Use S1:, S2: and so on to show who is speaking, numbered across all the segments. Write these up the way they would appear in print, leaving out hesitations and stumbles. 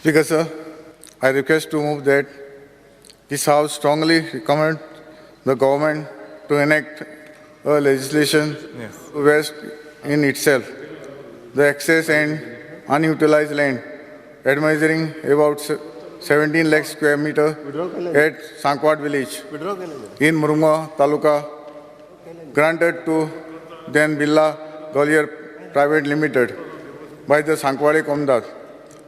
S1: Speaker sir, I request to move that this House strongly recommend the government to enact a legislation to vest in itself the excess and unutilized land admiring about 17 lakh square meter at Sankwad village in Murmua Taluka, granted to then Birla Gwalior Private Limited by the Sancoale Comunidade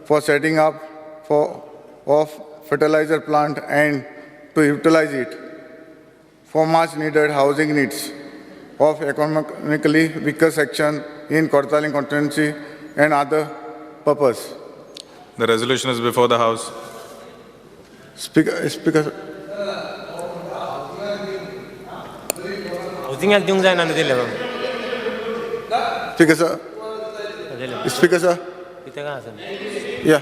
S1: for setting up of fertilizer plant and to utilize it for much needed housing needs of economically weaker section in Cortalim constituency and other purpose.
S2: The resolution is before the House.
S1: Speaker,
S3: हावसिंगाक दिवंक जायना न्हू दिलें
S1: Speaker sir, Speaker sir,
S3: कितें काय आसा
S1: yeah.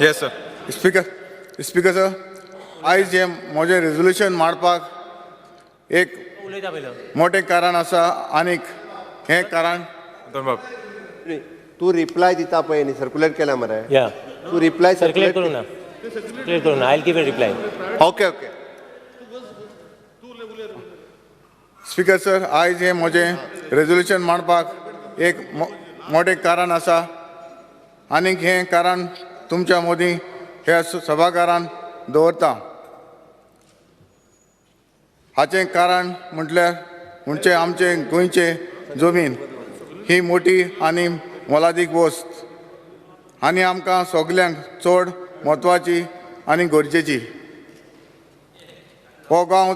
S2: Yes, sir.
S1: Speaker sir, आयज हें म्हजें रेजोल्युशन मांडपाक एक
S3: उलयता पयलो
S1: मोठें कारण आसा आनीक हें कारण
S2: Anton Bab.
S4: तूं रिप्लाय दिता पळय न्ही सर्कुलेट केला मरे
S3: या
S4: तूं रिप्लाय
S3: सर्कुलेट करूं ना सर्कुलेट करूं ना I give a reply.
S4: Okay okay.
S1: Speaker sir, आयज हें म्हजें रेजोल्युशन मांडपाक एक मोठें कारण आसा आनीक हें कारण तुमच्या मदीं ह्या सभाघरान दवरता. हाचें कारण म्हटल्यार म्हणजे आमचें गोंयचें जमीन ही मोठी आनी मोलादीक वस्त आनी आमकां सगल्यांक चड म्हत्वाची आनी गरजेची. हो गांव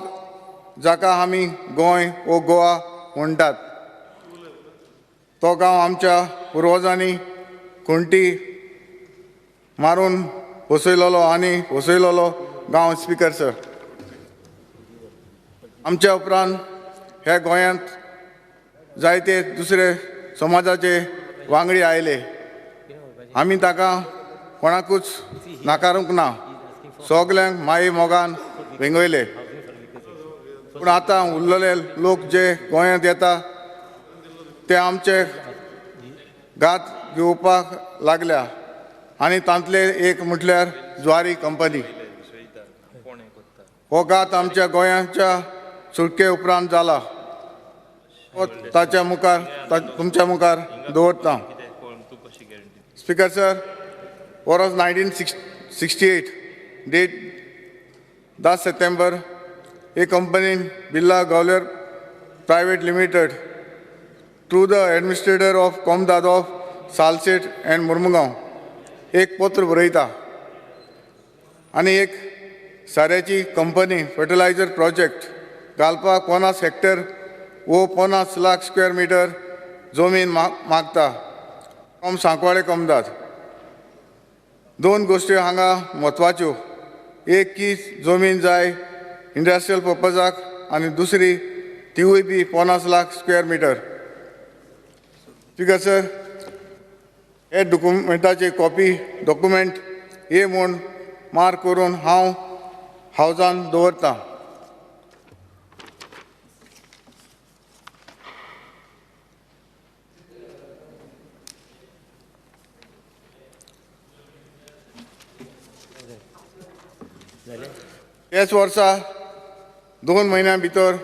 S1: जाका आमी गोंय वो गोवा म्हणटात तो गांव आमच्या पुर्वजांनी खुंटी मारून वसयलोलो आनी वसयलोलो गांव. स्पीकर सर, आमच्या उपरांत ह्या गोंयांत जायते दुसरे समाजाचे वांगडी आयले. आमी ताका कोणाकूच नाकारूंक ना, सगल्यांक माये मोगान वेंगयले. पूण आतां उरलेले लोक जे गोंयांत येता ते आमचे घात घेवपाक लागल्या आनी तांतले एक म्हटल्यार ज्वारी कंपनी. हो घात आमच्या गोंयाच्या सुटके उपरांत जाला, हो ताच्या मुखार तुमच्या मुखार दवरता. स्पीकर सर, वरस 1968 डेट 10 सप्टेंबर हे कंपनीन Birla Gwalior private limited through the administrator of Comunidade of Salcete and Mormugao एक पत्र बरयता आनी एक साऱ्याची कंपनी फर्टिलायझर प्रोजेक्ट घालपाक 50 हेक्टर वो 50 लाख स्क्वेअर मिटर जमीन मागता फ्रॉम सांकवाळे कोमदाद. दोन गोश्टी हांगा म्हत्वाच्यो, एक की जमीन जाय इंडस्ट्रियल पर्पजाक आनी दुसरी तिवूय बी 50 lakh square metre. Speaker sir, हे डॉक्युमेंटाची कॉपी डॉक्युमेंट हे म्हूण मार्क करून हांव हावजान दवरतां. त्याच वर्सा 2 म्हयन्यां भितर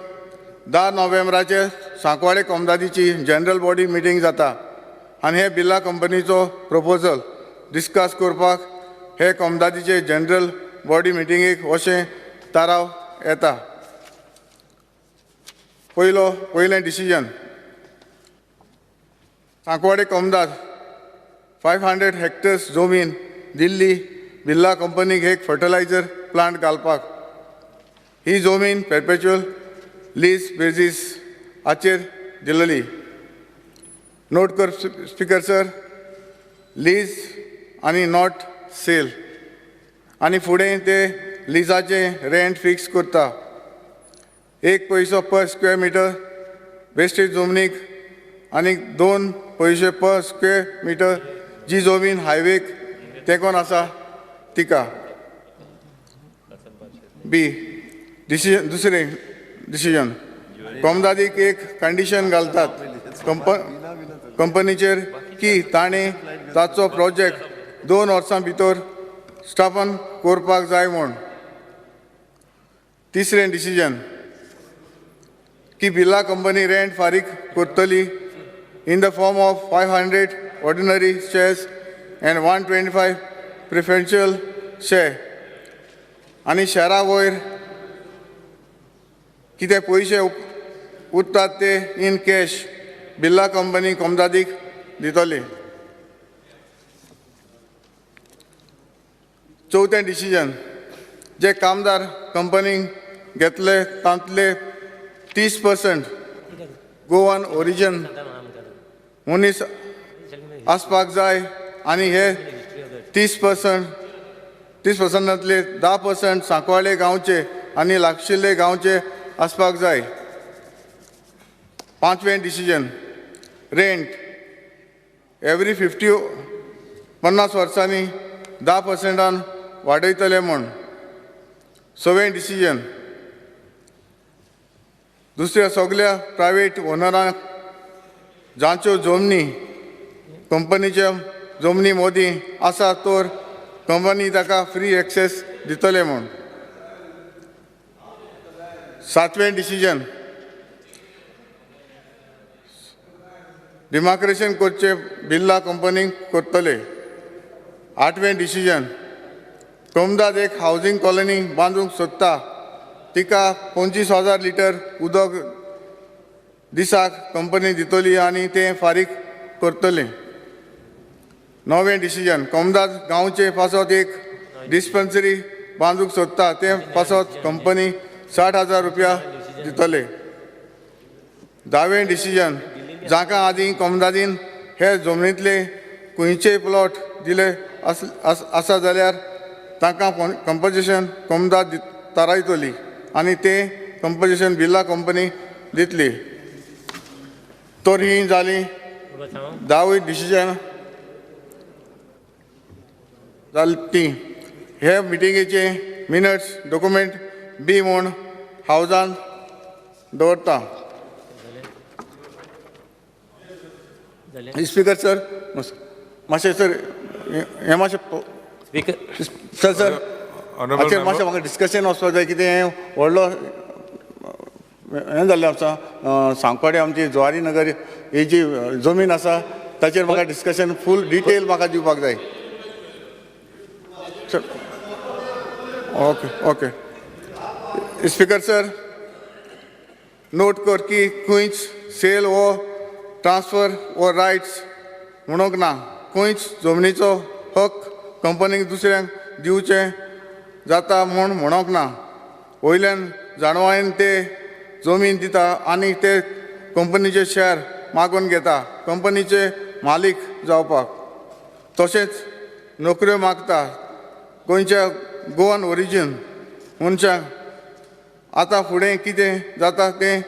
S1: 10 नोव्हेंबराचेर सांकवाळे कोमदादीची जनरल बॉडी मिटींग जाता आनी हे बिर्ला कंपनीचो प्रपोजल डिस्कस करपाक हे कोमदादीचे जनरल बॉडी मिटिंगेक अशें थाराव येता. पयलें डिसिजन, सांकवाळे कोमदाद 500 हेक्टर्स जमीन दिल्ली बिर्ला कंपनीक एक फर्टिलायझर प्लांट घालपाक. ही जमीन परपेच्युअल लीज बेजीस हाचेर दिल्ली. नोट कर स्पीकर सर, लीज आनी not sale आनी फुडें ते लिजाचें रेंट फिक्स करता. 1 पयसो पर स्क्वेअर मिटर वेस्टेज जमनीक आनी 2 पयशे पर स्क्वेअर मिटर जी जमीन हायवेक तेंकोन आसा तिका. बी डिसिजन, दुसरें डिसिजन, कोमदादीक एक कंडिशन घालतात कंपनीचेर की ताणें ताचो प्रोजेक्ट 2 वर्सां भितर स्थापन करपाक जाय म्हूण. तिसरें डिसिजन की बिर्ला कंपनी रेंट फारीक करतली in the form of 500 ordinary shares and 125 preferential share आनी शॅरा वयर कितें पयशे उरतात ते इन कॅश बिर्ला कंपनी कोमदादीक दितली. चवथें डिसिजन जे कामदार कंपनीक घेतले तांतले 30% गोवन ओरिजन मनीस आसपाक जाय आनी हे 30% 30%तले 10% सांकवाळे गांवचे आनी लागशिल्ले गांवचे आसपाक जाय. पांचवें डिसिजन रेंट एवरी 50 वर्सांनी 10% वाडयतले म्हूण. सवें डिसिजन दुसऱ्या सगल्या प्रायवेट ओनरांक जांच्यो जमनी कंपनीच्या जमनी मोदी आसा तर कंपनी ताका फ्री एक्सेस दितले म्हूण. सातवें डिसिजन डिमार्केशन करचे बिर्ला कंपनीक करतले. आठवें डिसिजन कोमदाद एक हावजींग कॉलनी बांदूंक सोदता तिका 25,000 लिटर उदक दिसाक कंपनी दितली आनी तें फारीक करतले. णवें डिसिजन कोमदाद गांवचे पासत एक डिस्पेन्सरी बांदूंक सोदता तें पासत कंपनी 60,000 रुपया दितले. धावें डिसिजन जांकां आदीं कोमदादीन हे जमनींतले खंयचेय प्लॉट दिले आसा जाल्यार तांकां कंपन्सेशन कोमदाद थारायतली आनी तें कंपन्सेशन बिर्ला कंपनी दितली. तर ही जाली 10 डिसिजन जाली ती. हे मिटिंगेचे मिनट्स डॉक्युमेंट बी म्हूण हावजान दवरता. स्पीकर सर मातशें सर हें मातशें सर सर मातशें मातशें म्हाका डिस्कशन वचपाक जाय कितें हें व्हडलो हें जाल्लें आसा सांकवाडे आमची जुवारी नगर ही जी जमीन आसा ताचेर म्हाका डिस्कशन फूल डिटेल म्हाका दिवपाक जाय. Sir okay okay speaker sir note कर की खंयच सेल वो ट्रान्सफर वो रायट्स म्हणूंक ना. खंयच जमनीचो हक कंपनीक दुसऱ्यांक दिवचें जाता म्हूण म्हणूंक ना. वयल्यान जाणवायन ते जमीन दिता आनी ते कंपनीचे शेअर मागून घेता कंपनीचे मालीक जावपाक. तशेंच नोकऱ्यो मागता गोंयच्या गोवन ओरिजीन मनशांक. आतां फुडें कितें जाता तें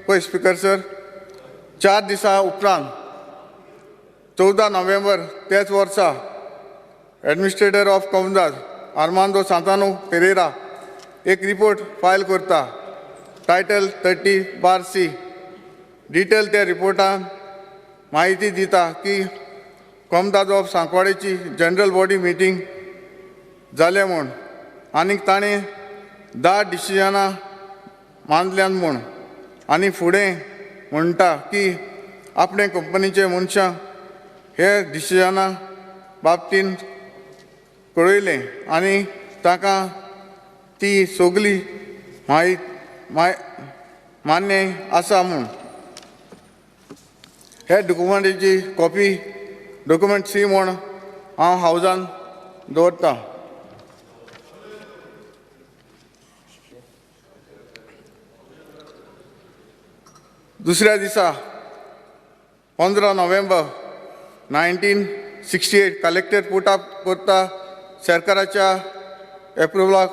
S1: पळय स्पीकर सर. 4 दिसां उपरांत 14 नोव्हेंबर त्याच वर्सा एडमिनिस्ट्रेटर ऑफ कोमदाद आर्मांदो सांतानो पेरेरा एक रिपोर्ट फायल करता टायटल 30/C. डिटेल त्या रिपोर्टान म्हायती दिता की कोमदाद ऑफ सांकवाडेची जनरल बॉडी मिटींग जालें म्हूण आनी ताणें 10 डिसिजनां मानल्यान म्हूण आनी फुडें म्हणटा की आपणे कंपनीचे मनशांक हे डिसिजना बाबतीन कळयलें आनी तांकां ती सगली मान्य आसा म्हूण. हे डॉक्युमेंटाची कॉपी डॉक्युमेंट सी म्हूण हांव हावजान दवरतां. दुसऱ्या दिसा 15 नोव्हेंबर 1968 कलेक्टर पुट अप करता सरकाराच्या एप्रुवलाक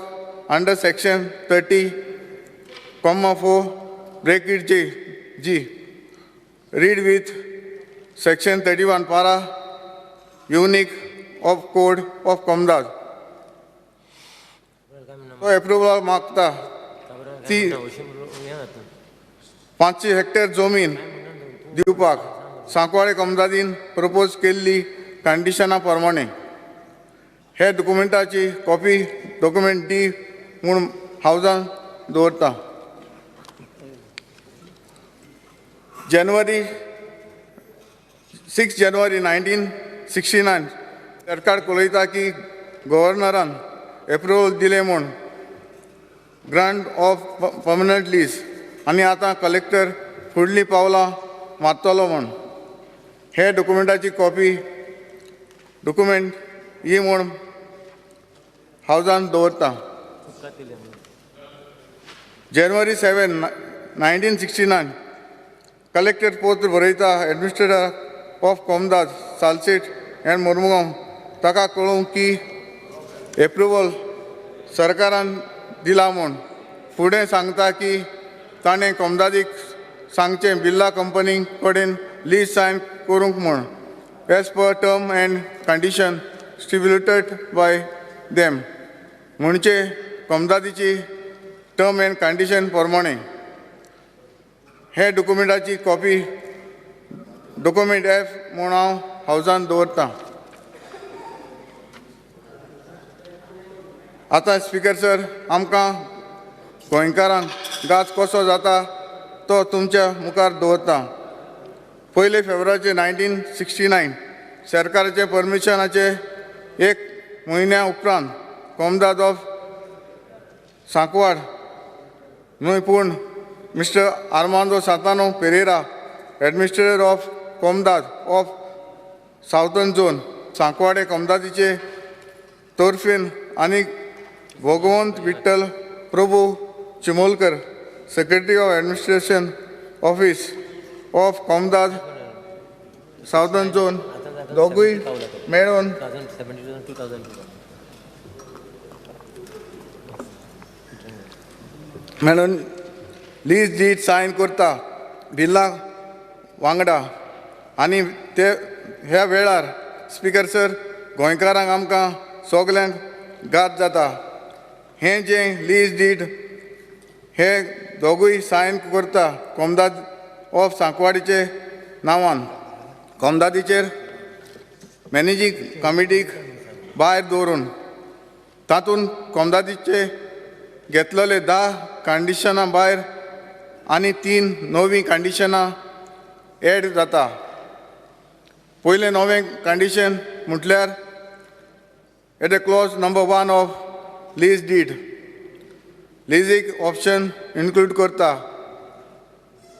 S1: under section 30(4) (G) read with section 31 para unique of code of Comunidade. तो एप्रुवल मागता ती 500 हेक्टर जमीन दिवपाक सांकवाळे कोमदादीन प्रपोज केल्ली कंडिशना प्रमाणे. हे डॉक्युमेंटाची कॉपी डॉक्युमेंट डी म्हूण हावजान दवरता. January 6 January 1969 सरकार कळयता की गव्हर्नरान एप्रुवल दिलें म्हूण ग्रांट ऑफ पर्मनंट लीज आनी आतां कलेक्टर फुडलीं पावलां मारतलो म्हूण. हे डॉक्युमेंटाची कॉपी डॉक्युमेंट ही म्हूण हावजान दवरता. January 7 1969 collector पत्र बरयता administrator of Comunidade Salcete and Mormugao ताका कळोवंक की एप्रुवल सरकारान दिला म्हूण. फुडें सांगता की ताणें कोमदादीक सांगचें बिर्ला कंपनी कडेन लीज सायन करूंक म्हूण as per term and condition stipulated by them, म्हणचे कोमदादीची टर्म एंड कंडिशन प्रमाणे. हे डॉक्युमेंटाची कॉपी डॉक्युमेंट एफ म्हूण हांव हावजान दवरतां. आतां स्पिकर सर, आमकां गोंयकारांक गाज कसो जाता तो तुमच्या मुखार दवरता. 1 फेब्रुवारी 1969 सरकाराचे परमिशनाचे 1 म्हयन्या उपरांत कोमदाद ऑफ सांकवाड न्हय पूण mister Armando Santano Pereira administrator of Comunidade of southern zone Sancoale कोमदादीचे तर्फेन आनी Bhagwant Vitthal Prabhu Chimolkar secretary of administration office of Comunidade southern zone दोगूय मेळून 2072 लीज डीड सायन करता बिर्ला वांगडा. आनी ते ह्या वेळार स्पिकर सर गोंयकारांक आमकां सगल्यांक गात जाता. हें जें लीज डीड हे दोगूय सायन करता कोमदाद ऑफ सांकवाडीचे नांवान कोमदादीचेर मॅनेजींग कमिटीक भायर दवरून तातूंत कोमदादीचे घेतलेले 10 कंडिशनां भायर आनी 3 नवीं कंडिशनां एड जाता. पयलें नवें कंडिशन म्हटल्यार at a clause number 1 of lease deed लिजीक option include करता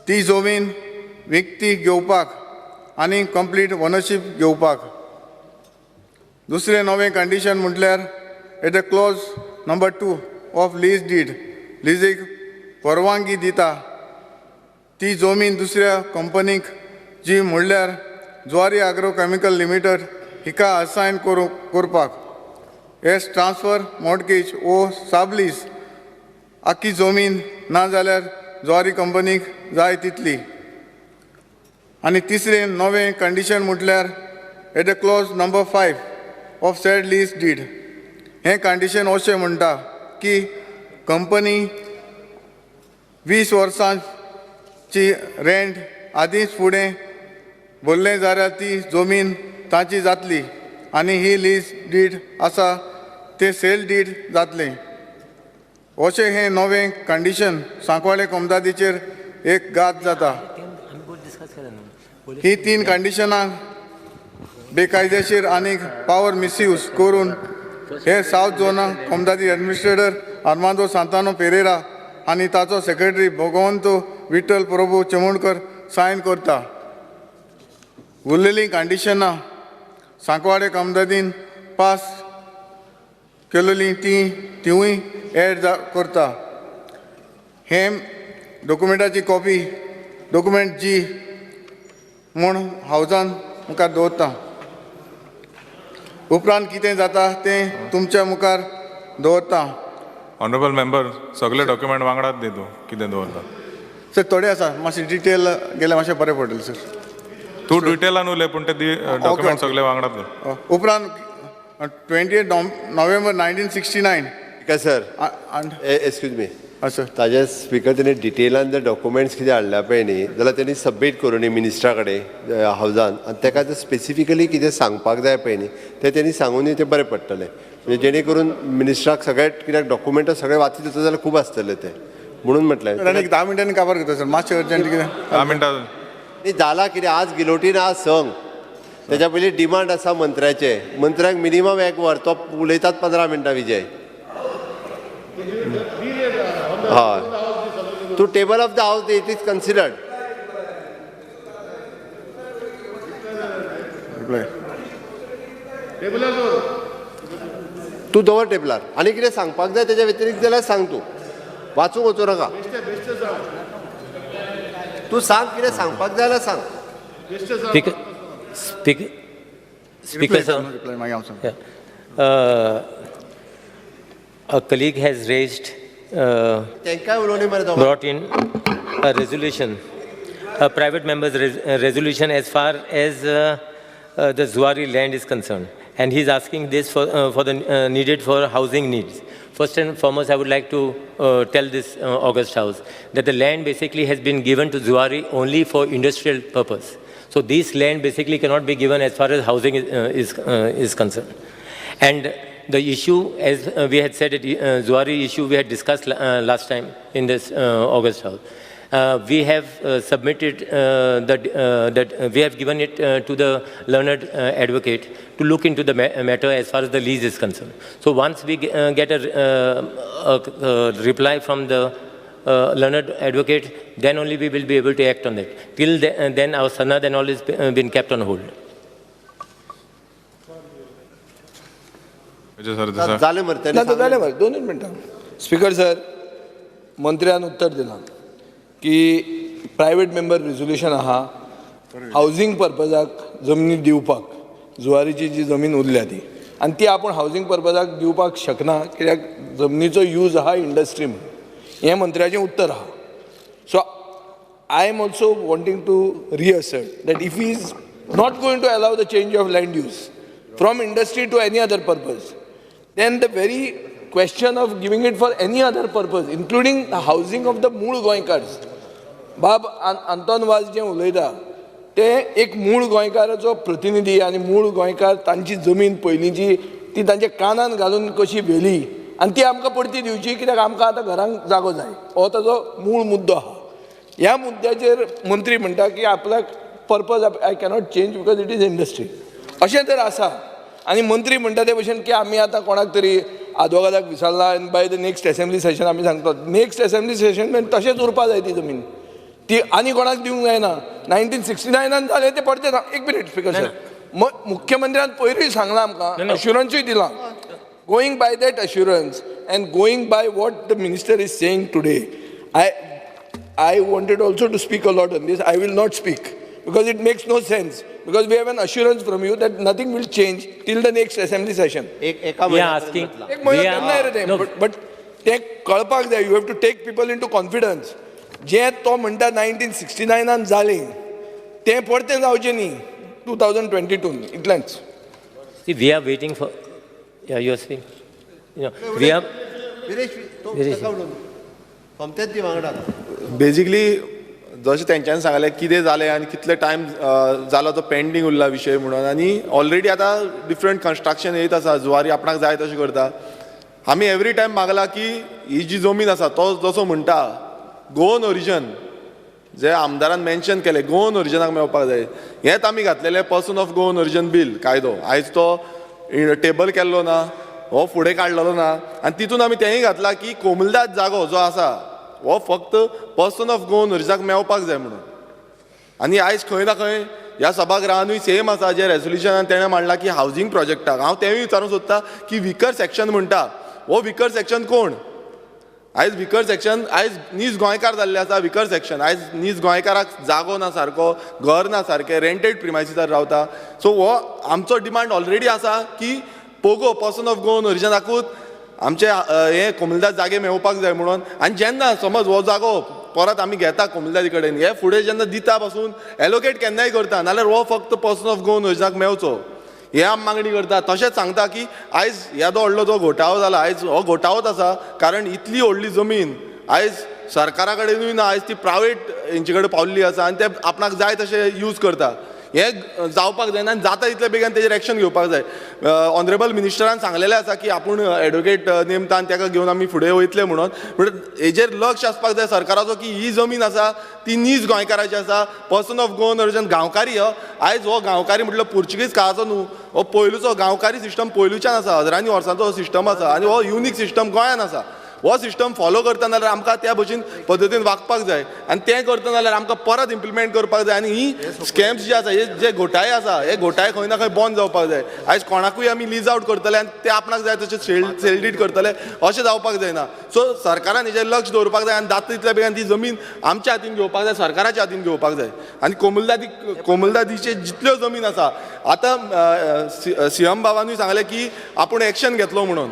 S1: ती जमीन विकती घेवपाक आनी कंप्लीट ओनरशीप घेवपाक. दुसरें नवें कंडिशन म्हटल्यार at a clause number 2 of lease deed लिजीक परवानगी दिता ती जमीन दुसऱ्या कंपनीक जी म्हणल्यार जुवारी आग्रो केमिकल लिमिटेड हिका असायन करपाक एस ट्रान्सफर मॉर्टगेज ओ साबलीज आख्खी जमीन ना जाल्यार जुवारी कंपनीक जाय तितली. आनी तिसरें नवें कंडिशन म्हटल्यार at a clause number 5 of said lease deed हें कंडिशन अशें म्हणटा की कंपनी 20 वर्सांची रेंट आदींच फुडें भरलें जाल्यार ती जमीन तांची जातली आनी ही लीज डीड आसा ते सेल डीड जातलें. अशें हें नवें कंडिशन सांकवाळे कोमदादीचेर एक गात जाता. ही 3 कंडिशनां बेकायदेशीर आनी पावर मिसयूज करून हे सावथ झोना कोमदादी एडमिनिस्ट्रेटर आर्मांदो सांतानो पेरेरा आनी ताचो सेक्रेटरी भगवंत विठ्ठल प्रभू चिमोणकर सायन करता. उरलेलीं कंडिशनां सांकवाळे कोमदादीन पास केलेलीं ती तिवूय एड करता. हे डॉक्युमेंटाची कॉपी डॉक्युमेंट जी म्हूण हावजान मुखार दवरता. उपरांत कितें जाता तें तुमच्या मुखार दवरता.
S2: ऑनरेबल मेंबर, सगळे डॉक्युमेंट वांगडाच दी तूं कितें दवरता.
S1: सर थोडे आसा, मातशें डिटेल गेल्यार मातशें बरें पडटलें सर.
S2: तूं डिटेलान उलय पूण ते डॉक्युमेंट सगळे वांगडाच दवर.
S1: उपरांत 28 November 1969.
S4: Sir, excuse me.
S1: आं सर.
S4: ताजे स्पिकर, तेणी डिटेलान जर डॉक्युमेंट्स कितें हाडल्या पळय न्ही, जाल्यार तेणी सबमीट करूं मिनिस्टरा कडेन हावजान, आनी तेका जर स्पेसिफिकली कितें सांगपाक जाय पळय न्ही, तें तेणी सांगून तें बरें पडटलें. म्हणजे जेणे करून मिनिस्टराक सगळे, कित्याक डॉक्युमेंटां सगळे वाचित वचत जाल्यार खूब आसतले ते, म्हणून म्हटलें.
S1: आनी एक 10 मिनटांनी काबार करता सर, मातशें अर्जंट कितें.
S2: 10 मिनटां.
S4: न्ही, जाला कितें, आज गिलोटीन आज संग तेच्या पयलीं डिमांड आसा मंत्र्याचे. मंत्र्याक मिनिमम एक वर, तो उलयतात 15 मिनटां. विजय, हय, तूं table of the house, it is considered.
S1: Reply.
S4: तूं दवर टेबलार. आनी कितें सांगपाक जाय तेच्या व्यतिरिक्त जाल्यार सांग. तूं वाचूंक वचूं नाका. तूं सांग, कितें सांगपाक जाय जाल्यार सांग.
S3: Speaker, sir.
S1: Reply मागीर हांव सांगता.
S3: Yeah. A colleague has raised,
S4: तांकांय उलोवणी मरे दोगांक.
S3: Brought in a resolution, a private member's resolution as far as the Zuari land is concerned. And he's asking this for the needed for housing needs. First and foremost, I would like to tell this august house that the land basically has been given to Zuari only for industrial purpose. So this land basically cannot be given as far as housing is concerned. And the issue, as we had said, it, Zuari issue we had discussed last time in this august house. We have submitted that we have given it to the learned advocate to look into the matter as far as the lease is concerned. So once we get a reply from the learned advocate, then only we will be able to act on that. Till then, our sanad and all is been kept on hold.
S2: Vijay Sardesai.
S4: जालें मरे तेणी
S5: ना, जालें
S4: सांगलें.
S5: मरे, दोनूच मिनटां. Speaker sir, मंत्र्यान उत्तर दिलां की प्रायवेट मेंबर रेजोल्युशन आहा हावजींग पर्पजाक जमनी दिवपाक, जुवारीची जी जमीन उरल्या ती, आनी ती आपूण हावजींग पर्पजाक दिवपाक शकना कित्याक जमनीचो यूज आहा इंडस्ट्री म्हणून. हें मंत्र्याचें उत्तर आहा. So I am also wanting to reassert that if he is not going to allow the change of land use from industry to any other purpose, then the very question of giving it for any other purpose, including the housing of the मूळ गोंयकार्स. बाब आंतोन वाज जें उलयता तें एक मूळ गोंयकाराचो प्रतिनिधी आनी मूळ गोंयकार तांची जमीन पयलींची ती तांच्या कानान घालून कशी व्हेली आनी ती आमकां परती दिवची, कित्याक आमकां आतां घरांक जागो जाय, हो ताजो मूळ मुद्दो आहा. ह्या मुद्द्याचेर मंत्री म्हणटा की आपल्याक purpose I cannot change because it is industry. अशें जर आसा आनी मंत्री म्हणटा ते भशेन की आमी आतां कोणाक तरी आदवोगादाक विचारला आनी by the next assembly session आमी सांगतात, नेक्स्ट असेंब्ली सेशन मेरेन तशेंच उरपा जाय. ती जमीन ती आनी कोणाक दिवंक जायना. 1969 जालें तें परतें एक मिनीट स्पीकर सर. मुख्यमंत्र्यान पयरूय सांगलां आमकां, अश्युरन्सूय दिलां. Going by that assurance and going by what the minister is saying today, I wanted also to speak a lot on this. I will not speak because it makes no sense. Because we have an assurance from you that nothing will change till the next assembly session.
S4: एक एका
S3: We are
S4: म्हयन्या
S3: asking.
S5: एक म्हयनो
S3: We are-
S5: केन्नाय रे तें.
S3: No.
S5: But तें कळपाक जाय, you have to take people into confidence. जें तो म्हणटा 1969 जालें तें परतें जावचें न्ही 2022. इतलेंच.
S3: See, we are waiting for. Yeah, you are speaking. We are.
S4: Viresh, तो
S3: विरेश.
S4: ताका उलोवंक. सोमतेच दी वांगडा.
S6: बेजिकली जशें तेंच्यांनी सांगलें कितें जालें आनी कितले टायम जालो तो पेंडींग उरला विशय म्हणून, आनी ऑलरेडी आतां डिफरंट कन्स्ट्रक्शन येयत आसा, जुवारी आपणाक जाय तशें करता. आमी एवरी टायम मागला की ही जी जमीन आसा, तो जसो म्हणटा गोवन ओरिजन, जे आमदारान मेन्शन केलें, गोवन ओरिजनाक मेळपाक जाय. हेंच आमी घातलेलें person of Goan origin bill कायदो. आयज तो टेबल केल्लो ना, हो फुडें काडलेलो ना. आनी तितून आमी तेंय घातलां की कोमुनिदाद जागो जो आसा हो फक्त पर्सन ऑफ गोवन ओरिजनाक मेळपाक जाय म्हणून. आनी आयज खंय ना खंय ह्या सभागृहानूय सेम आसा जे रेजोल्युशनान तेणें मांडलां की हावजींग प्रोजेक्टाक. हांव तेंय विचारूंक सोदता की विकर सेक्शन म्हणटा, हो विकर सेक्शन कोण? आयज विकर सेक्शन आयज नीज गोंयकार जाल्ले आसा. विकर सेक्शन आयज नीज गोंयकाराक जागो ना सारको, घर ना सारकें, रेंटेड प्रिमायसीसार रावता. सो हो आमचो डिमांड ऑलरेडी आसा की पोगो, पर्सन ऑफ गोवन ओरिजनाकूच आमचे हे कोमुनिदाद जागे मेळोवपाक जाय म्हणून. आनी जेन्ना समज हो जागो परत आमी घेता कोमुनिदादी कडेन, हे फुडें जेन्ना दिता पासून एलोकेट केन्नाय करता, नाल्यार हो फक्त पर्सन ऑफ गोवन ओरिजनाक मेवचो हे आमी मागणी करता. तशेंच सांगता की आयज येदो व्हडलो जो घोटाळो जाला, आयज हो घोटाळोच आसा, कारण इतली व्हडली जमीन आयज सरकारा कडेनूय ना, आयज ती प्रायवेट हेंचे कडेन पावल्ली आसा आनी ते आपणाक जाय तशें यूज करता. हें जावपाक जायना आनी जाता तितले बेगीन तेजेर एक्शन घेवपाक जाय. ऑनरेबल मिनिस्टरान सांगलेलें आसा की आपूण एडवोकेट नेमता आनी ताका घेवन आमी फुडें वयतले म्हणून, बट हेजेर लक्ष आसपाक जाय सरकाराचो की ही जमीन आसा ती नीज गोंयकाराची आसा, पर्सन ऑफ गोवन ओरिजन गांवकारी. हो आयज हो गांवकारी म्हटल्यार पुर्चुगीज काळाचो न्हू, हो पयलूचो गांवकारी सिस्टम पयलूच्यान आसा, हजरांनी वर्सांचो हो सिस्टम आसा आनी हो युनीक सिस्टम गोंयान आसा. हो सिस्टम फॉलो करतना जाल्यार आमकां त्या भशेन पद्दतीन वागपाक जाय आनी तें करतना जाल्यार आमकां परत इम्प्लिमेंट करपाक जाय. आनी ही स्कॅम्स जे आसा, हे जे घोटाळे आसा, हे घोटाळे खंय ना खंय बंद जावपाक जाय. आयज कोणाकूय आमी लीज आवट करतले आनी ते आपणाक जाय तशें सेल डीड करतले, अशें जावपाक जायना. सो सरकारान हेजेर लक्ष दवरपाक जाय आनी जाता तितल्या बेगीन ती जमीन आमच्या हातीन घेवपाक जाय, सरकाराच्या हातीन घेवपाक जाय. आनी कोमुलदादीचे जितल्यो जमीन आसा, आतां सीएम बाबानूय सांगलें की आपूण एक्शन घेतलो म्हणून,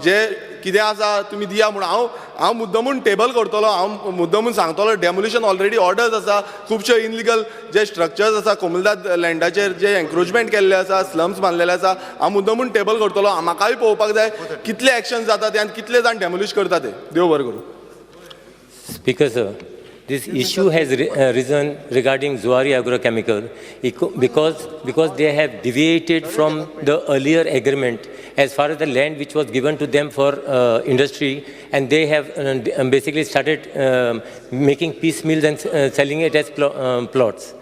S6: जे कितें आसा तुमी दिया म्हणून. हांव मुद्दमून टेबल करतलो, हांव मुद्दमून सांगतलो डेमोलिशन ऑलरेडी ऑर्डर्स आसा, खुबशे इनलिगल जे स्ट्रक्चर्स आसा कोमुलदाद लँडाचेर जे एन्क्रोचमेंट केल्ले आसा, स्लम्स बांदलेले आसा, हांव मुद्दमून टेबल करतलो. म्हाकाय पळोवपाक जाय कितले एक्शन जाता ते आनी कितले जाण डेमोलिश करता ते. देव बरें करूं.
S3: Speaker sir, this issue has risen regarding Zuari Agrochemical because they have deviated from the earlier agreement as far as the land which was given to them for industry, and they have basically started making piecemeals and selling it as plots.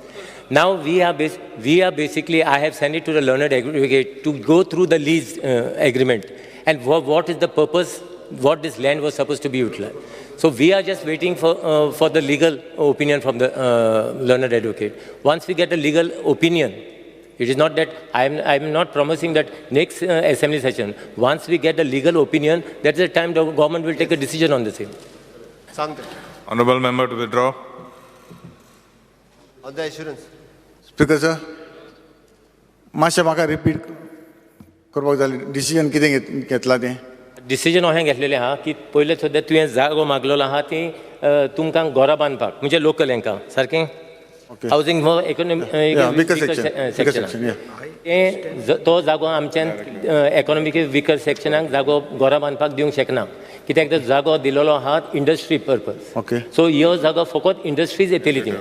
S3: Now we are basically, I have sent it to the learned advocate to go through the lease agreement and what is the purpose, what this land was supposed to be utilized. So we are just waiting for the legal opinion from the learned advocate. Once we get a legal opinion, it is not that I am not promising that next assembly session. Once we get a legal opinion, that's the time the government will take a decision on the same.
S2: Honorable member to withdraw.
S4: On the assurance.
S1: Speaker sir, मातशें म्हाका repeat करपाक जाय, decision कितें घेतला तें?
S3: Decision अशें घेतलेलें आहा की पयलें सद्या तुवें जागो मागलेलो आहा ती तुमकां घरां बांदपाक, म्हणजे लोकल हांकां सारकें हावजींग फॉर इकॉनॉमिक सेक्शन, तें तो जागो आमच्यान इकॉनॉमिक विकर सेक्शनाक जागो घरां बांदपाक दिवंक शकना, कित्याक तो जागो दिलेलो आहा इंडस्ट्री पर्पज. सो ह्यो जागो फकत इंडस्ट्रीज येतली थिंगा.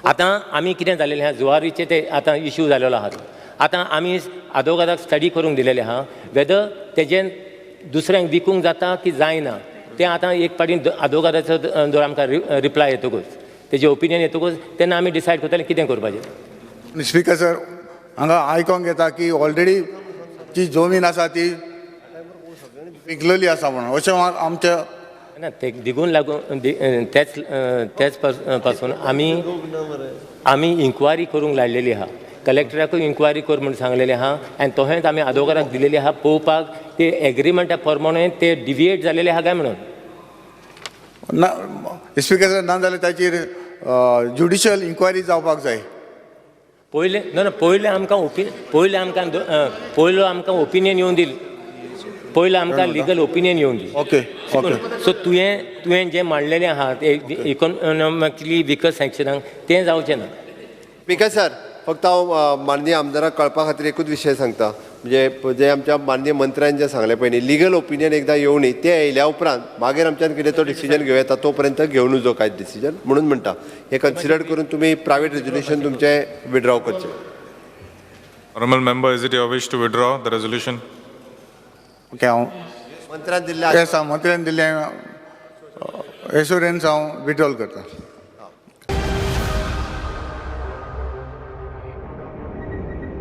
S3: आतां आमी कितें जालेलें आहा, जुवारीचे ते आतां इश्यू जालेलो आहा. आतां आमी आदोगादाक स्टडी करूंक दिलेलें आहा वेदर तेजें दुसऱ्यांक विकूंक जाता की जायना तें. आतां एक पाटी आदोगादाचो जर आमकां रिप्लाय येतकूच, तेजें ओपिनियन येतकूच, तेन्ना आमी डिसायड करतले कितें करपाचें.
S1: स्पीकर सर, हांगा आयकोंक येता की ऑलरेडी जी जमीन आसा ती विकलेली आसा म्हणून, अशें आमच्या
S3: ना ते दिगून लागून तेच तेच पासून आमी इन्क्वायरी करूंक लायलेली आहा. कलेक्टराकूय इन्क्वायरी कर म्हूण सांगलेलें आहा आनी तशेंच आमी आदोगाराक दिलेली आहा पळोवपाक ते एग्रीमेंटा प्रमाणे ते डिविएट जालेले आहा काय म्हणून.
S1: ना स्पीकर सर, ना जाल्यार ताचेर ज्युडिशियल इन्क्वायरी जावपाक जाय.
S3: पयलें ना पयलें आमकां पयलो आमकां ओपिनियन येवन दिल, पयलो आमकां लिगल ओपिनियन येवन दी.
S1: Okay okay.
S3: सो तुवें जें मांडलेलें आहा ते इकॉनॉमिकली विकर सेक्शनाक तें जावचें ना.
S4: स्पीकर सर, फक्त हांव माननीय आमदाराक कळपा खातीर एकूच विशय सांगता, म्हणजे जे आमच्या माननीय मंत्र्यान जें सांगलें पळय न्ही, लिगल ओपिनियन एकदां येवनी, तें येयल्या उपरांत मागीर आमच्यान कितें तो डिसिजन घेवं येता, तो पर्यंत घेवं नजो कांयच डिसिजन म्हणून म्हणटा. हें कन्सिडर करून तुमी प्रायवेट रेजोल्युशन तुमचें विड्रॉ करचें.
S2: Honourable member, is it your wish to withdraw the resolution?
S1: Okay, हांव
S4: मंत्र्यान दिल्लें
S1: येस, हांव मंत्र्यान दिल्लें एश्युरन्स हांव विड्रॉल करता.